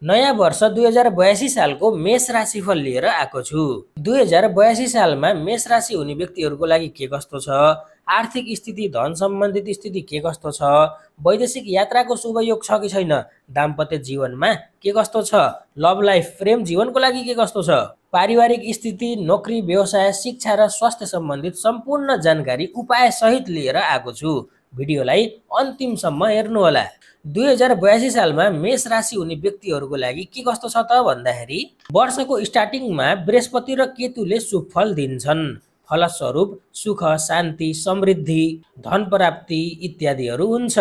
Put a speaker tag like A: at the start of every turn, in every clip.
A: नयाँ वर्ष 2082 सालको मेष राशिफल लिएर आएको छु। 2082 सालमा मेष राशि हुने व्यक्तिहरूको लागि के कस्तो छ, आर्थिक स्थिति, धन सम्बन्धित स्थिति के कस्तो छ, वैदेशिक यात्राको शुभ योग छ कि छैन, दाम्पत्य जीवनमा के कस्तो छ, लभ लाइफ प्रेम जीवनको लागि के कस्तो छ, पारिवारिक स्थिति, नोकरी, व्यवसाय, शिक्षा र स्वास्थ्य सम्बन्धित सम्पूर्ण जानकारी उपाय सहित लिएर आएको छु। भिडियोलाई अन्तिमसम्म हेर्नुहोला। 2082 सालमा मेष राशि हुने व्यक्तिहरूको लागि के कस्तो छ त भन्दाखेरि वर्षको स्टार्टिङमा बृहस्पति र केतुले शुभ फल दिन्छन्। फलस्वरूप सुख, शान्ति, समृद्धि, धन प्राप्ति इत्यादिहरू हुन्छ।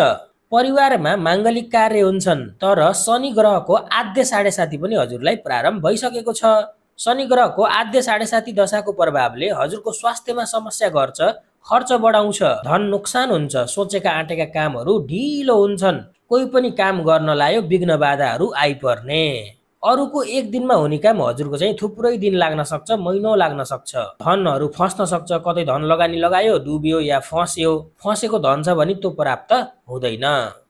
A: परिवारमा माङ्गलिक कार्य हुन्छन्, तर शनि ग्रहको आद्य साढे साथी पनि हजुरलाई प्रारम्भ भइसकेको छ। शनि ग्रहको आद्य साढे साथी दशाको प्रभावले हजुरको स्वास्थ्यमा समस्या गर्छ, खर्च बढाउँछ, धन नोक्सान हुन्छ, सोचेका आँटेका कामहरू ढिलो हुन्छन्, कोही पनि काम गर्न लायो विघ्न बाधाहरू आइपर्ने। अरूको एक दिनमा हुने काम हजुरको चाहिँ थुप्रै दिन लाग्न सक्छ, महिनौ लाग्न सक्छ। धनहरू फस्न सक्छ, कतै धन लगानी लगायो डुब्यो या फस्यो, फसेको धन छ भने त्यो प्राप्त हुँदैन।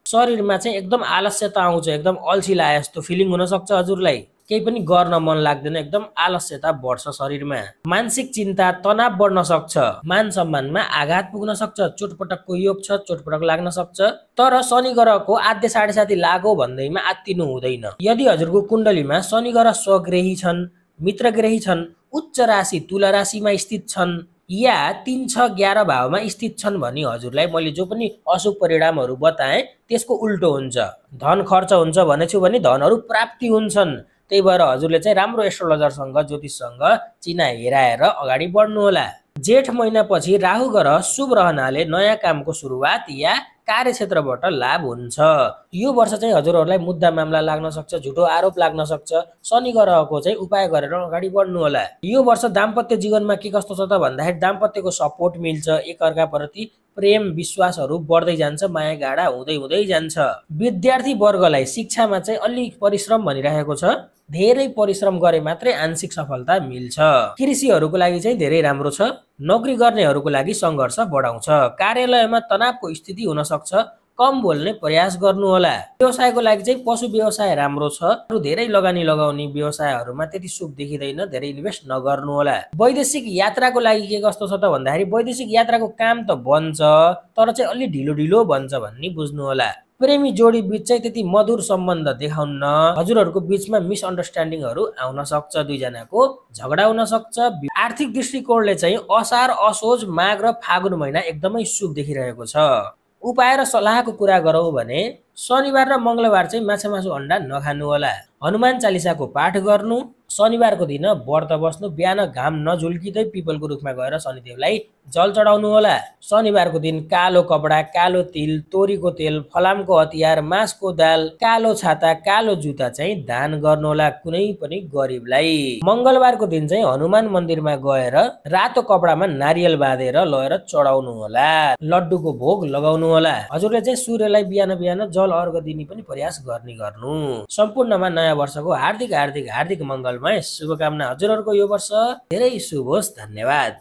A: शरीरमा चाहिँ एकदम आलस्यता आउँछ, एकदम अल्छी लाए जस्तो फिलिङ हुन सक्छ हजुरलाई, केही पनि गर्न मन लाग्दैन, एकदम आलस्यता बढ्छ शरीरमा। मानसिक चिन्ता, तनाव बढ्न सक्छ, मान सम्मानमा आघात पुग्न सक्छ, चोटपटकको योग छ, चोटपटक लाग्न सक्छ। तर शनि ग्रहको आद्य साढे साथी लागो भन्दैमा आत्तिनु हुँदैन। यदि हजुरको कुण्डलीमा शनि ग्रह स्वग्रही छन्, मित्र ग्रही छन्, उच्च राशि तुला राशिमा स्थित छन् या 3, 6, 11 भावमा स्थित छन् भने हजुरलाई मैले जो पनि अशुभ परिणामहरू बताएँ त्यसको उल्टो हुन्छ। धन खर्च हुन्छ भनेछु भने धनहरू प्राप्ति हुन्छन्। त्यही भएर हजुरले चाहिँ राम्रो एस्ट्रोलोजरसँग, ज्योतिषसँग चिना हेराएर अगाडि बढ्नु होला। जेठ महिनापछि राहु ग्रह शुभ रहनाले नयाँ कामको सुरुवात या कार्यक्षेत्रबाट लाभ हुन्छ। यो वर्ष चाहिँ हजुरहरूलाई मुद्दा मामला लाग्न सक्छ, झुटो आरोप लाग्न सक्छ। शनि ग्रहको चाहिँ उपाय गरेर अगाडि बढ्नु होला। यो वर्ष दाम्पत्य जीवनमा के कस्तो छ त भन्दाखेरि दाम्पत्यको सपोर्ट मिल्छ, एकअर्काप्रति प्रेम विश्वासहरू बढ्दै जान्छ, माया गाडा हुँदै हुँदै जान्छ। विद्यार्थी वर्गलाई शिक्षामा चाहिँ अलिक परिश्रम भनिरहेको छ, धेरै परिश्रम गरे मात्रै आंशिक सफलता मिल्छ। कृषिहरूको लागि चाहिँ धेरै राम्रो छ। नोकरी गर्नेहरूको लागि सङ्घर्ष बढाउँछ। कार्यालयमा तनावको स्थिति हुन सक्छ, कम बोल्ने प्रयास गर्नु होला। व्यवसायको लागि चाहिँ पशु व्यवसाय राम्रो छ। धेरै लगानी लगाउने व्यवसायहरूमा त्यति शुभ देखिँदैन, धेरै इन्भेस्ट नगर्नु होला। वैदेशिक यात्राको लागि के कस्तो छ त भन्दाखेरि वैदेशिक यात्राको काम त बन्छ, तर चाहिँ अलि ढिलो ढिलो बन्छ भन्ने बुझ्नु होला। प्रेमी जोडी बीच चाहिँ त्यति मधुर सम्बन्ध देखाउन्न, हजुरहरूको बीचमा मिसअन्डरस्ट्यान्डिङहरू आउन सक्छ, दुईजनाको झगडा हुन सक्छ। आर्थिक दृष्टिकोणले चाहिँ असार, असोज, माघ र फागुन महिना एकदमै शुभ देखिरहेको छ। उपाय र सल्लाहको कुरा गरौँ भने शनिबार र मङ्गलबार चाहिँ माछा मासु अन्डा नखानु होला। हनुमान चालिसाको पाठ गर्नु, शनिबारको दिन व्रत बस्नु, बिहान घाम नझुल्किँदै पिपलको रुखमा गएर शनिदेवलाई जल चढाउनु होला। शनिबारको दिन कालो कपडा, कालो तिल, तोरीको तेल, फलामको हतियार, मासको दाल, कालो छाता, कालो जुत्ता चाहिँ दान गर्नु होला कुनै पनि गरिबलाई। मङ्गलबारको दिन चाहिँ हनुमान मन्दिरमा गएर रातो कपडामा नारियल बाँधेर लगेर चढाउनु होला, लड्डुको भोग लगाउनु होला। हजुरले चाहिँ सूर्यलाई बिहान बिहान जल अर्घ दिने पनि प्रयास गर्नु। सम्पूर्णमा नयाँ वर्षको हार्दिक हार्दिक हार्दिक मङ्गलमय शुभकामना। हजुरहरूको यो वर्ष धेरै शुभ होस्। धन्यवाद।